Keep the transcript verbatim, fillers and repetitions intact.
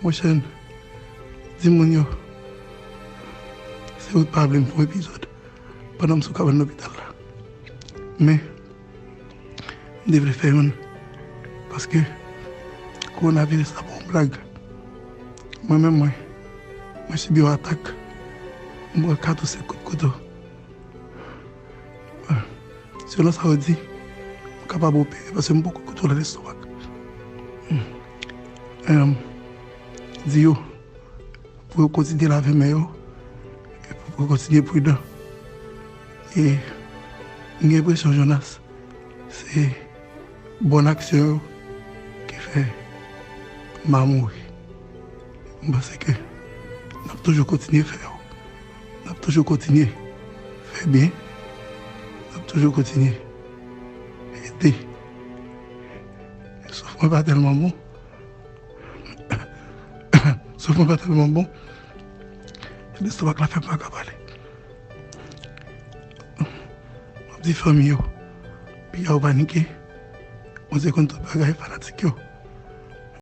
Monchè, di moun yo, se ou t pa vle m fè yon epizòd pandan m sou kabann lopital la. Men, m te vle fè youn, paske kowonaviris la pa yon blag. Mwen menm, mwen, mwen sibi yon atak. M pran kat ou senk kout kouto. Selon sa yo di, m kapab opere paske m poko kontwole lestomak. Em, di yo pou yo kontinye lave men yo, e pou yo kontinye pridan. E m gen enpresyon, Jonas, se bòn aksyon yo ki fè m pa mouri. M panse ke n ap toujou kontinye fè yo. N ap toujou kontinye fè byen. N ap toujou kontinye ede. Souf mwen pa tèlman bon. Souf mwen pa tèlman bon. Lestomak la fè m pa ka pale. M ap di fanmi yo, piga yo panike. Bondye konn tout bagay, fanatik yo.